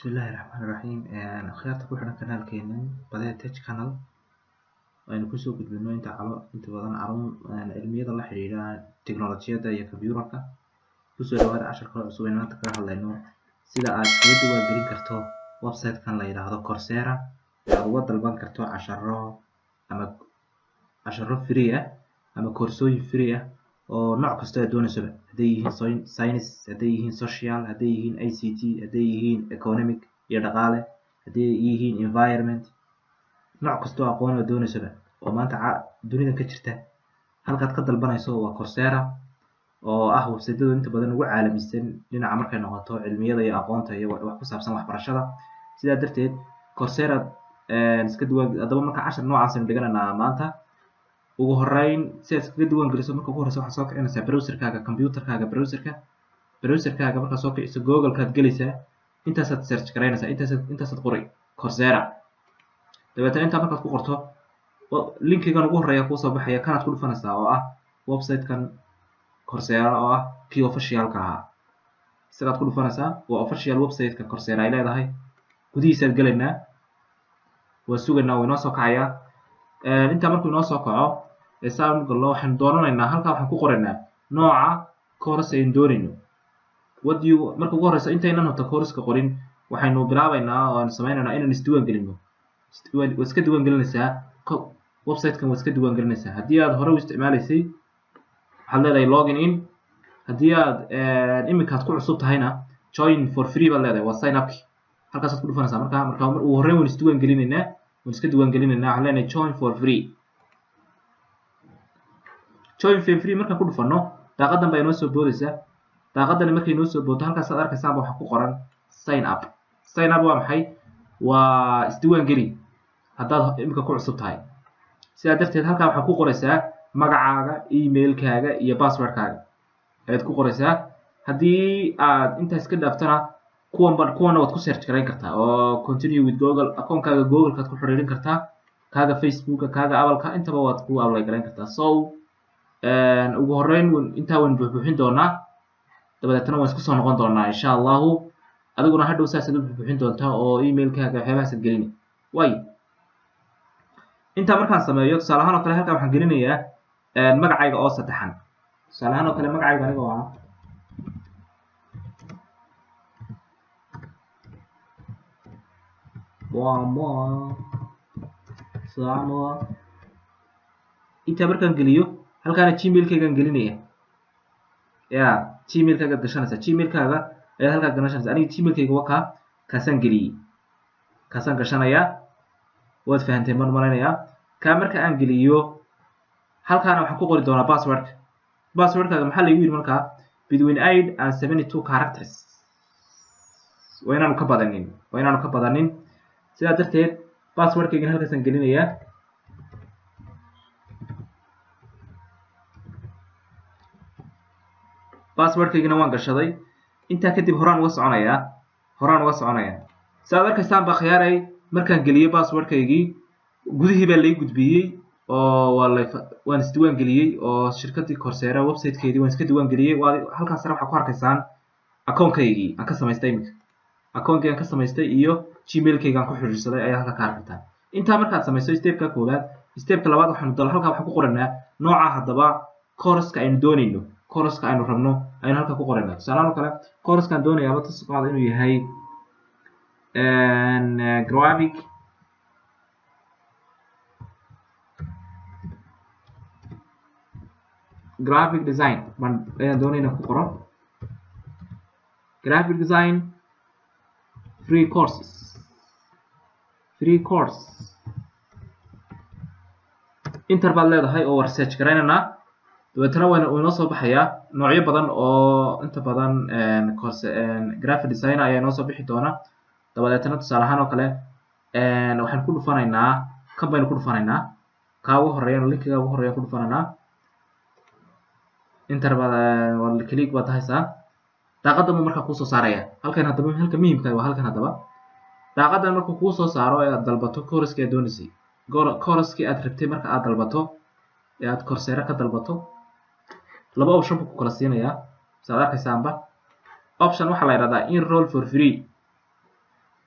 Bismillahi Raxmaani Raxiim. Akhyaarta ku xidhan kanaalkeena Badee Tech Channel, aynu kusoo gudbino inta calo inta badan carun cilmiyada la xiriira tiknoolajiyada iyo computerka. Kusoo dhawaada cashar kale cusub aynu maanta kaga hadlayno sida aad iskaga diiwaan gelin karto website-kan la yidhaahdo Coursera ee aad uga dalban karto casharo ama casharo free ah ama koorsooyin free ah oo nooc kasta aad doonaysaba, hadday yihiin science, hadday yihiin social, hadday yihiin ICT, hadday yihiin economic iyo dhaqaale, hadday yihiin environment, nooc kastoo aqoon aad doonaysaba oo maanta dunida ka jirta. Halkaad ka dalbanayso waa Coursera oo ah website-yada inta badan ugu caalamisan dhinaca markay noqoto cilmiyada iyo aqoonta iyo wax ku saabsan waxbarashada. Sidaa darteed Coursera iska diiwaan. Haddaba marka cashar noocaas aynu dhiganaynaa maanta. Ugu horeyn, si aad iskaga diiwaan geliso, marka ugu horeysa waxaad soo kicinaysaa browserkaaga, computerkaaga browserkaaga. Markaad soo kiciso, Google-kaad gelaysaa, intaasaad search garaynaysaa, intaasaad qoray Coursera. Dabeetana intaa markaad ku qorto, linkigan ugu horeeya kuusoo baxaya kanaad ku dhufanaysaa oo ah website-kan Coursera oo ah kii officialka ahaa. Isagaad ku dhufanaysaa, waa official website-ka Coursera ay leedahay. Gudihiisaad gelaynaa, waa sugaynaa, wuu inoo soo kacayaa. Intaa markuu inoo soo kaco saan gallo, waxaynu doonanaynaa halkaa waxaan ku qoraynaa nooca course aynu doonayno. What do you marka ugu horeysa, intaynan horta course-ka qorin, waxaynu bilaabaynaa oo aynu sameynaynaa inaan isdiiwaan gelino. Waad iska diiwaan gelinaysaa website-kan, waad iska diiwaan gelinaysaa. Haddii aad hore u isticmaalaysay, waxaad leedahay login in. Haddii aad iminkaad ku cusub tahayna, join for free baad leedahay, waa sign up-ki, halkaasaad ku dhufanaysaa. Marka ugu horreyn waan isdiiwaan gelinaynaa, waan iska diiwaan gelinaynaa. Waxaan leenahay join for free. Join for free markaan ku dhufano, daaqadan baa inoo soo boodaysaa. Daaqadani markay inoo soo boodto, halkaas aad arkaysaanba waxaa ku qoran sign up. Sign up waa maxay? Waa isdiiwaan geli haddaad iminka ku cusub tahay. Sidaa darteed halkaa waxaad ku qoraysaa magacaaga, emailkaaga iyo passwordkaaga ayaad ku qoraysaa. Haddii aad intaas ka dhaaftana, kuwanba kuwana waad ku search garayn kartaa oo continue with Google, akoonkaaga Google-kaad ku xiriirin kartaa, kaaga Facebooka, kaaga Appleka, intaba waad ku apply garayn kartaa. So ugu horreyn intaa waynu buuxbuuxin doonaa, dabadeetna waan isku soo noqon doonaa insha Allahu. Adiguna hadhow saasaad u buuxbuuxin doontaa oo emailkaaga waxyaabahaasad gelini way. Intaa markaan sameeyo, tusaale ahaan oo kale, halkaa waxaan gelinayaa magacayga oo saddexan. Tusaale ahaan oo kale, magacayga aniga oo ah Moa. Intaa markaan geliyo, halkaana Gmailkaygaan gelinaya. Ya Gmailkaagaad gashanaysaa, Gmailkaaga ayaad halkaa gashanaysaa. Aniga Gmailkayga waa kaa, kaasaan geliyey, kaasaan gashanayaa. Waad fahantay maan malaynayaa. Kaa marka aan geliyo, halkaana waxaan ku qori doonaa passwordka. Passwordkaaga maxaa laygu yidhi? Markaa between 8 and 72 characters, waa inaanu ka badanin, waa inaanu ka badanin. Sidaa darteed passwordkaygana halkaasaan gelinayaa. Passwordkaygana waan gashaday. Intaa kadib horaan uga soconayaa, horaan uga soconayaa. Si aad arkaysaan baa khiyaaray, markaan geliyey passwordkaygii, gudihii baa lay gudbiyey oo waa la waan isdiiwaan geliyey oo shirkaddii Coursera website-keedii waan iska diiwaan geliyey. Waa halkaas sare waxaa ku arkaysaan akoonkaygii aan ka samaystay iminka, akoonkii aan ka samaystay iyo Gmailkayga aan ku xiriirsaday ayaa halka ka arkataa. Intaa markaad samayso stepka koowaad, stepka labaad waxaanu dal halkaa waxaan ku qoranaa nooca haddaba course-ka aynu doonayno, course-ka aynu rabno aynu halka ku qoranaa. Tusaalahaan oo kale, course-kaan doonayaaba tasqaada inuu yahay graphic design baan ayaan doonaya inaan ku qoro, graphic design free courses, free course. Enter baad leedahay oo research garaynaynaa. Dabeetana wayna inoo soo baxayaa noocyo badan oo inta badan course graphic design ayaa inoo soo bixi doona. Dabadeetna tusaale ahaan oo kale waxaan ku dhufanaynaa kan baynu ku dhufanaynaa, kaa ugu horeeyana, linkiga ugu horeeya ku dhufanaynaa. Enter baad, click baad tahaysaa. Daaqadan buu markaa kuusoo saaraya halkan. Haddaba halka muhiimka waa halkan. Haddaba daaqadan markuu kuu soo saaro ee aad dalbato course-kii aad doonaysay, course-kii aad rabtay, marka aad dalbato ee aad Coursera ka dalbato, laba option buu ku kala siinayaa, saad arkaysaanba. Option waxaa la yidhahdaa enroll for free.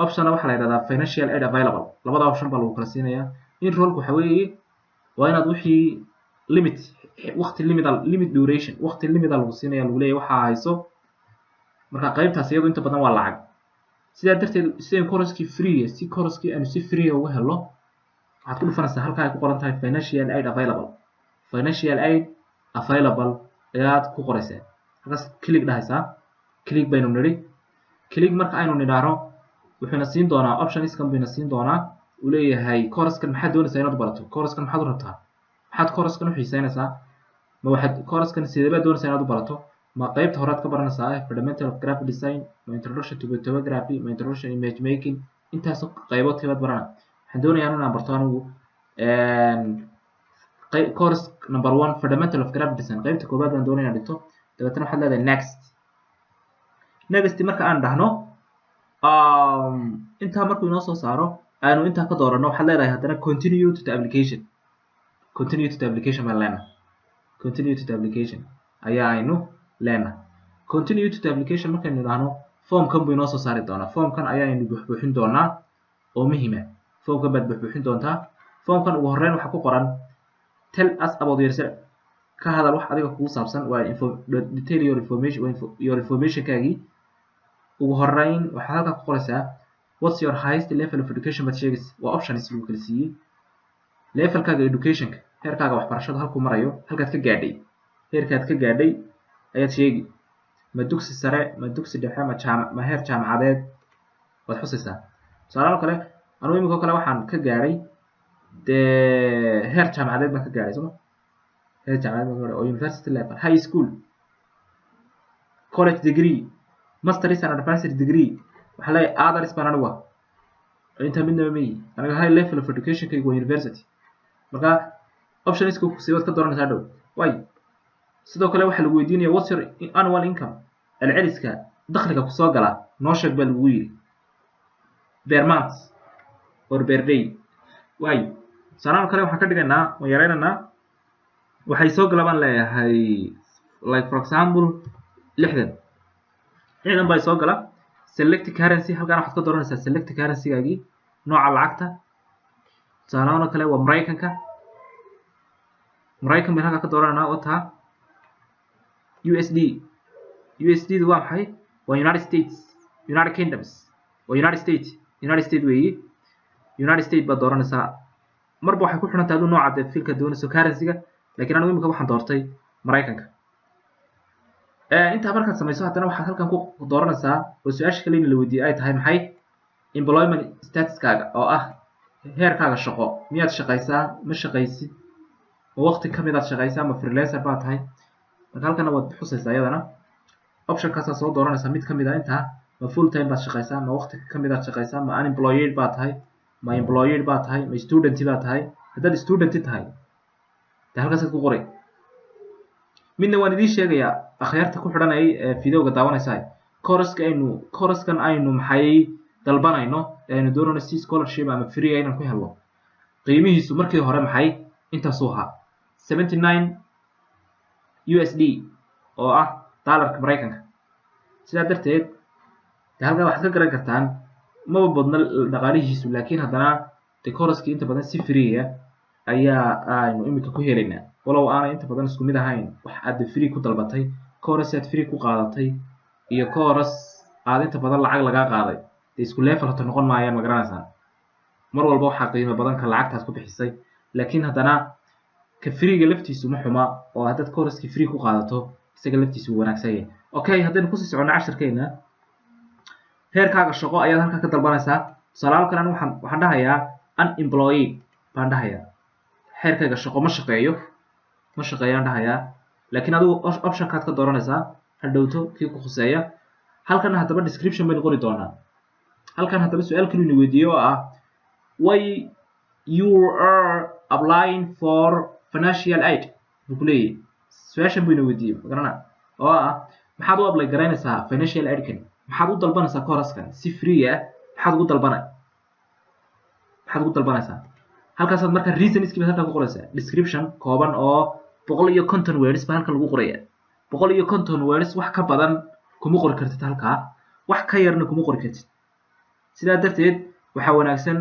Optionna waxaa la yidhahdaa financial aid available. Labada option baa lagu kala siinayaa. Enrollku waxa weeye waa inaad wixii limit, waqti limit, limit duration, waqti limita lagu siinaya, lagu leeyahay waxaa hayso. Marka qaybtaas iyadu inta badan waa lacag. Sidaa darteed, sidaynu coursekii free, si coursekii aynu si free uga helo, waxaad ku dhufanaysaa halka ay ku qoran tahay financial aid available. Financial aid available ayaad ku qoraysaa, halkaas click dhahaysaa. Click baynu nidhi. Click marka aynu nidhaahno, wuxuuna siin doonaa optionskan buyna siin doonaa. Uu leeyahay coursekan maxaad doonaysaa inaad barato? Coursekan maxaad u rabtaa? Maxaad coursekan u xiiseynaysaa? Ma waxaad coursekan sidee baad doonaysaa inaad u barato? Ma qaybta horead ka baranaysaa, fundamental of graphic design, ma introduction to photography, ma introduction image making? Intaasoo qaybood kebaad barana? Waxaan doonayaa inaan barto anigu course number one, fundamental of graphic design, qaybta koowaad baan doonaya inaan dhigto. Dabeetana waxaad leedahay next. Next marka aan dhahno, intaa markuu inoo soo saaro, aynu intaa ka dooranno, waxaad leedahay haddana continue to the application. Continue to the application baan leenahay. Continue to the application ayaa aynu leenahay. Continue to the application markaynu idhaahno, formkan buu inoo soo saari doonaa. Formkan ayaaynu buuxbuuxin doonaa oo muhima. Formkan baad buuxbuuxin doontaa. Formkan ugu horreyn waxaa ku qoran "Tell us about yourself", ka hadal wax adiga kugu saabsan, waa info, detail your information, waa your informationkaagii. Ugu horreyn waxaad halkaa ku qoraysaa "What's your highest level of education?" baad sheegaysa. Waa options lagu kala siiyey. Levelkaaga educationka, heerkaaga waxbarashada halkuu marayo, halkaad ka gaadhay, heerkaad ka gaadhay ayaad sheegi. Ma dugsi sare, ma dugsi dhexe, ma jaama, ma heer jaamacadeed waad xusaysaa. Tusaalahan kale, anugu imika o kale waxaan ka gaadhay dee heer jaamacadeed baan ka gaadhay, sooma? Heer jaamacadeed baan ka gaadhay oo university level, high school, college degree, masters and advanced degree. Waxaa leeyahay others baan anigu ah, intaa midnaba mayi. Aniga high level of educationkaygu waa university. Marka optionska kusi waad ka dooranaysaa dhow way. Sidoo kale waxaa lagu weydiinaya "What's your annual income?" Celceliska dakhliga kusoo gala noo sheeg baa lagu yidhi, per month or per day. Way tusaalahan kale waxaan ka dhigaynaa, waan yaraynaynaa. Waxay soo gala baan leeyahay, like for example, 60. 60 baa soo gala. Select currency, halkan waxaad ka dooranaysaa select currency-gaagii, nooca lacagta. Tusaalahaan oo kale waa Maraykanka. Maraykan bayn halkaa ka doorananaa oo taa USD. USD du waa maxay? Waa United States, United Kingdoms, waa United States, United States weeye. United States baad dooranaysaa. Marba waxay ku xidhan tahay aduu nooca dee filka doonayso currency-ga, lakiin anigu imika waxaan doortay Maraykanka. Intaa markaad samayso, haddana waxaad halkan ku dooranaysaa oo su-aasha kale in la weydiiyey ay tahay maxay? Employment statuskaaga oo ah heerkaaga shaqo. Miyaad shaqaysaa? Ma shaqaysid? Ma waqti kamid aad shaqaysaa? Ma freelancer baa tahay? Marka halkana waad xusaysaa iyadana. Optionkaasaa soo dooranaysaa mid kamid ah intaa. Ma full time baad shaqaysaa? Ma waqti kamid aad shaqaysaa? Ma unemployed baa tahay? Ma employed baa tahay? Ma student baa tahay? Haddaad student tahay, dee halkaasaad ku qoray. Midna waan idiin sheegayaa, akhyaarta ku xidhanay ee videoga daawanaysaa: courseska aynu, coursekan aynu maxay dalbanayno ee aynu doonayno si scholarship ama free inaan ku helno, qiimihiisu markii hore maxay intaasuu ahaa, 79 USD oo ah dollarka Maraykanka. Sidaa darteed de halkaa waxaad ka garan kartaan maba badna dhaqaalihiisu, laakiin haddana de coursekii inta badan si free ah ayaa aynu imika ku helaynaa, walow aanay inta badan isku mid ahayn wax aad free ku dalbatay, course aad free ku qaadatay iyo course aad inta badan lacag lagaa qaaday, dee isku level hota noqon maayaan, ma garanaysaan? Mar walba waxaa qiimo badan ka lacagtaad ku bixisay, laakiin haddana ka freega laftiisu ma xuma, oo haddaad coursekii free ku qaadato, isaga laftiisu wuu wanaagsan yahay. Okay, haddaynu kusii soconno cashirkeena, heerkaaga shaqo ayaad halkaa ka dalbanaysaa. Tusaalahaan kale, waxaan dhahayaa unemployed baan dhahayaa. Heerkayga shaqo ma shaqeeyo, ma shaqeeyaan dhahayaa, laakiin adigu optionkaad ka dooranaysaa hadhowto kii ku khuseeya. Halkan haddaba description baynu qori doonaa. Halkan haddaba su-aal kaliyu ina weydiiyo oo ah "Why you are applying for financial aid?" buu ku leeyahay. Su-aashan buu ina weydiiyey, magarana, oo ah maxaad u apply garaynaysaa financial aidkan? Maxaad u dalbanaysaa coursekan si free ah? Maxaad ugu dalbanay? Maxaad ugu dalbanaysaa? Halkaasaad marka reasonskii baad halkaa ku qoraysaa. Description kooban oo 150 words baa halkan lagu qoraya. 150 words wax ka badan kuma qori kartid halkaa, wax ka yarna kuma qori kartid. Sidaa darteed waxaa wanaagsan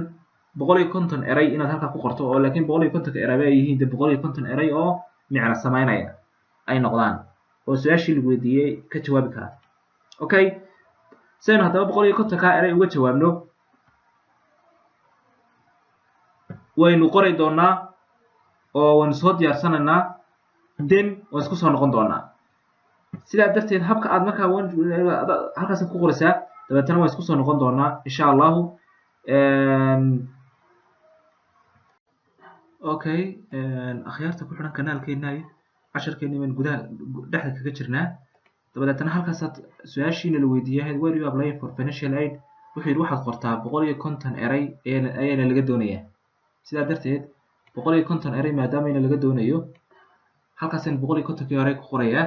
150 eray inaad halkaa ku qorto, oo laakiin 150-ka eray ay yihiin de 150 eray oo micno samaynaya ay noqdaan, oo su-aashii lagu weydiiyey ka jawaabi karaa. Okay, sidaynu haddaba 150-kaa eray uga jawaabno, waynu qori doonaa oo waynu soo diyaarsanaynaa, then waan isku soo noqon doonaa. Sidaa darteed habka aad markaa halkaas ku qoraysaa, dabeetana waan isku soo noqon doonaa insha Allahu. Okay, akhyaarta ku xidhan kanaalkeena, casharkeena baan gudaha dhexda kaga jirnaa. Dabadeetana halkaasaad su-aashiina la weydiiyay, "Where you applying for financial aid?" Wuxuu yidhi waxaad qortaa 150 eray ayaana laga doonayaa. Sidaa darteed 150 eray maadaamayna laga doonayo, halkaasaan 150-kii eray ku qorayaa.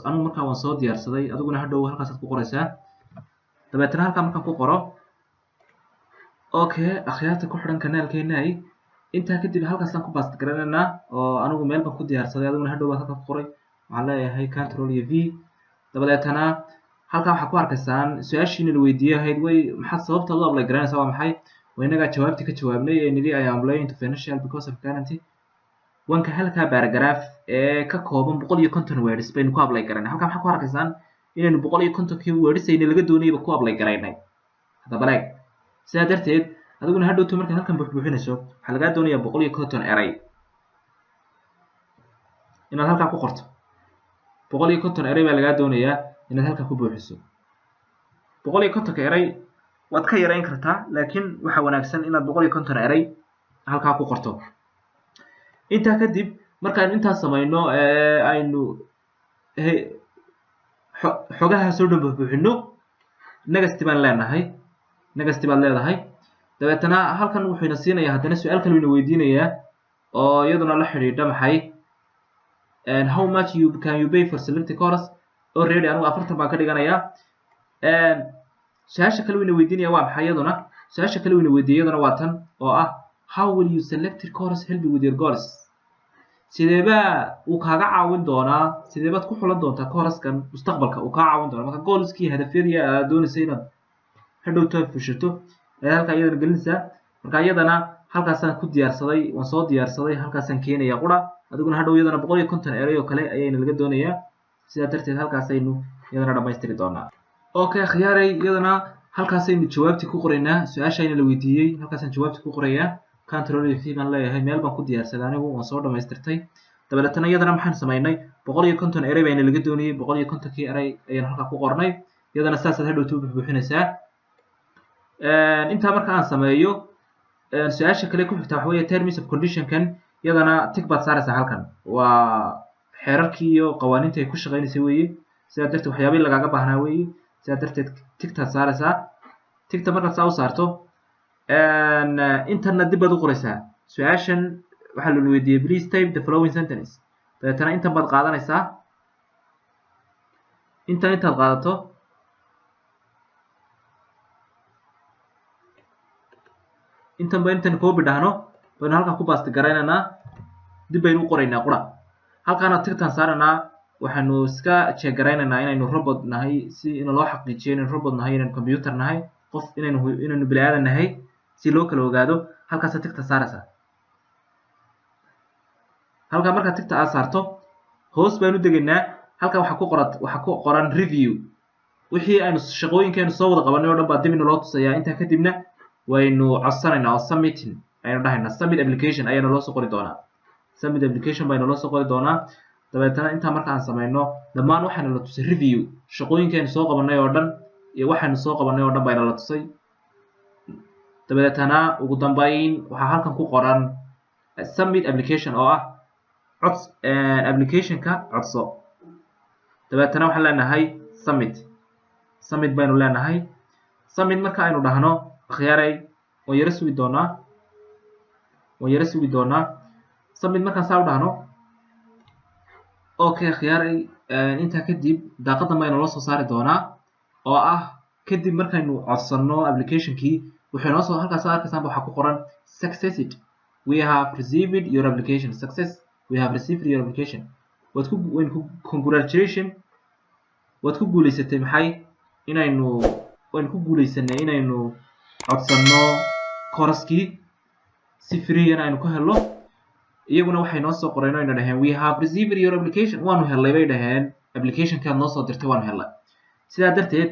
Anigu markaa waan soo diyaarsaday, adiguna hadhow halkaasaad ku qoraysaa. Dabeetana halkaa markaan ku qoro, okay, akhyaarta ku xidhan kanaalkeenay, intaa kadib halkaasaan ku paste garanaynaa, oo anigu meel baan ku diyaarsaday, adiguna hadhow baad halkaa ku qoray. Waxaan leeyahay Control iyo V. Dabadeetana halkaa waxaa ku arkaysaan su-aashiina la weydiiyey ahayd way maxaad sababta u apply garanaysaa waa maxay. Waa innagaa jawaabtii ka jawaabnay ee nidhi, "I am applying to financial because of current." Wanka halkaa paragraph ee ka kooban 150 words baynu ku apply garaynay. Halkaa maxaa ku arkaysaan? Inaynu 150-kii words ayna laga doonayba ku apply garaynay. Haddaba leeg, sidaa darteed adiguna hadhowto markaad halkan buuxbuuxinayso, waxaa lagaa doonayaa 150 eray inaad halkaa ku qorto. 150 eray baa lagaa doonayaa inaad halkaa ku buuxiso. 150-ka eray waad ka yarayn kartaa, laakiin waxaa wanaagsan inaad 150 eray halkaa ku qorto. Intaa kadib markaan intaas samayno, aynu xogaha soo dhan buuxbuuxino, next baan leenahay, next baad leedahay. Dabeetana halkan wuxuu ina siinayaa haddana su-aal kale ina weydiinayaa, oo iyaduna la xidhiidha maxay? How much you can you pay for selected course? Already anigu 40 baan ka dhiganayaa. Su-aasha kale ina weydiinaya waa maxay iyaduna? Su-aasha kale ina weydiiyay iyaduna waa tan oo ah, "How will you selected course help you with your goals?" Sideebaa uu kaaga caawin doonaa, sideebaad ku xulan doontaa course-kan mustaqbalka uu kaa caawin doonaa? Marka goalskii, hadafyadii aad doonaysa inaad hadhowto fushato ayaad halkaa iyadana gelinaysaa. Marka iyadana halkaasaan ku diyaarsaday, waan soo diyaarsaday, halkaasaan keenaya qura. Adiguna hadhow iyadana 150 eray oo kale ayayna laga doonayaa. Sidaa darteed halkaasaynu iyadana dhamaystiri doonaa. Okay, khiyaaray, iyadana halkaasaynu jawaabtii ku qoraynaa. Su-aashayna la weydiiyey halkaasaan jawaabtii ku qorayaa. Control V baan leeyahay, meel baan ku diyaarsaday anigu, waan soo dhamaystirtay. Dabeetana iyadana maxaan samaynay? 150 eray bayna laga doonayay, 150-kii eray ayaan halkaa ku qornay. Iyadana saasaad hadhowta u buxbuuxinaysaa. Intaa marka aan sameeyo, su-aasha kale ku xigta waxa weeye terms of conditionkan. Iyadana tick baad saaraysaa. Halkan waa xeerarkii iyo qawaaniintii ay ku shaqaynaysay weeye. Sidaa darteed waxyaabihii lagaaga baahnaa weeye. Sidaa darteed ticktaad saaraysaa. Tickta markaad saa u saarto, intanna dib baad u qoraysaa. Su-aashan waxaa lana weydiiyey, "Please type the following sentence." Dabeetana intan baad qaadanaysaa. Intan intaad qaadato, intan ba intan copy dhahno baynu halkan ku paste garaynaynaa, dib baynu u qoraynaa qura. Halkaana ticktaan saaraynaa. Waxaanu iska check garaynaynaa inaynu robot nahay, si in loo xaqiijiyo inaynu robot nahay, inaynu computer nahay, qof inaynu bini aadan nahay si loo kala ogaado. Halkaasa tickta saaraysaa. Halkaa markaad tickta aad saarto, hoos baanu degaynaa. Halkaa waxaa ku qoran review. Wixii aynu shaqooyinkeenu soo wada qabanay oo dhan baa dib inaloo tusayaa. Intaa kadibna waynu codsanaynaa oo submitting aynu dhahaynaa. Submit application ayaana loo soo qori doonaa, submit application bayna loo soo qori doonaa. Dabeetana intaa marka aan samayno dhammaan, waxaana la tusay review, shaqooyinkeenu soo qabanay oo dhan iyo waxaynu soo qabanay oo dhan bayna la tusay. Dabeetana ugu dambayn waxaa halkan ku qoran submit application, oo ah cods applicationka codso. Dabeetana waxaan leenahay submit, submit baynu leenahay. Submit marka aynu dhahno, akhyaaray, waan yaro sugi doonaa, waan yaro sugi doonaa. Submit markaan saa u dhahno, okay, akhyaaray, intaa kadib daaqadan baynu loo soo saari doonaa, oo ah kadib markaynu codsanno applicationkii, wuxuu inoo soo halkaas arkaysaan waxaa ku qoran "Successed, we have received your application." Success, we have received your application. Waad ku waynu ku congratulation, waad ku guulaysatay. Maxay inaynu waynu ku guulaysanay inaynu Codsanno course-kii si free-yana aynu ku helno. Iyaguna waxay noo soo qoreen oo ayna dhaheen, "We have received your application." Waanu helnay, bay dhaheen, applicationkaad noo soo dirtay waanu helnay. Sidaa darteed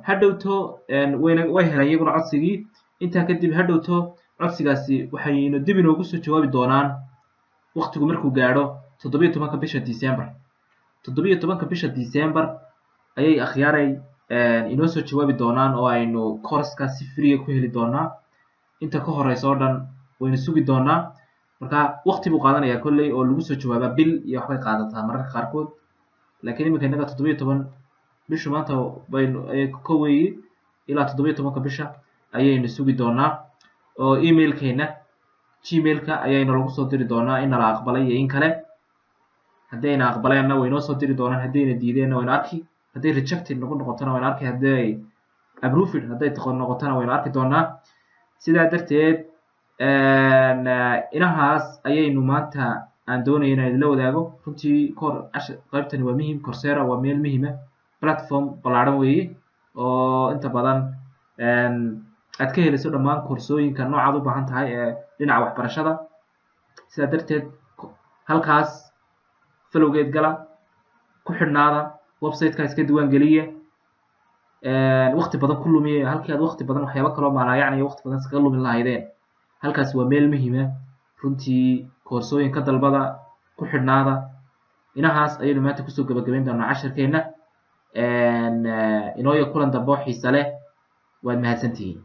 hadhowto wayna way heleen iyaguna codsigii. Intaa kadib hadhowto codsigaasi waxaynu dib inoogu soo jawaabi doonaan waqtigu markuu gaadho 17-ka bisha December. 17-ka bisha December ayay, akhyaaray, inoo soo jawaabi doonaan oo aynu course-ka si free ku heli doonaa. Inta ka horeysa oo dhan waynu sugi doonaa. Marka waqti buu qaadanayaa kolley oo lagu soo jawaabaa, bil iyo waxbay qaadataa mararka qaarkood. Laakiin iminka innaga 17 bishu maanta baynu ka weeyi, ilaa 17-ka bisha ayaynu sugi doonaa oo emailkeena Gmailka ayaynu lagu soo diri doonaa in nala aqbalay iyo in kale. Haddii ayna aqbaleenna way noo soo diri doonaan, haddayna diideenna waynu arki, hadday rejected nagu noqotona waynu arki, hadday ay approved hadday noqotona waynu arki doonaa. Sidaa darteed inahaas ayaynu maanta aan doonaya inaan idinla wadaago. Runtii kor qaybtani waa muhim. Coursera waa meel muhima, platform ballaadhan weeye oo inta badan aad ka helayso dhammaan koorsooyinka noocaad u baahan tahay ee dhinaca waxbarashada. Sidaa darteed halkaas falowgeed gala, ku xidhnaada websiteka, iska diiwaan geliya. Waqti badan ku lumiya halkii aad waqti badan waxyaabo kaloo maalaayacniyo waqti badan iskaga lumin lahaydeen, halkaas waa meel muhima runtii. Koorsooyin ka dalbada, ku xidhnaada. Inahaas ayaynu maanta kusoo gabagabayn doonaa cashirkeena. Inooyo kulan dambe oo xiisa leh. Waad mahadsantihiin.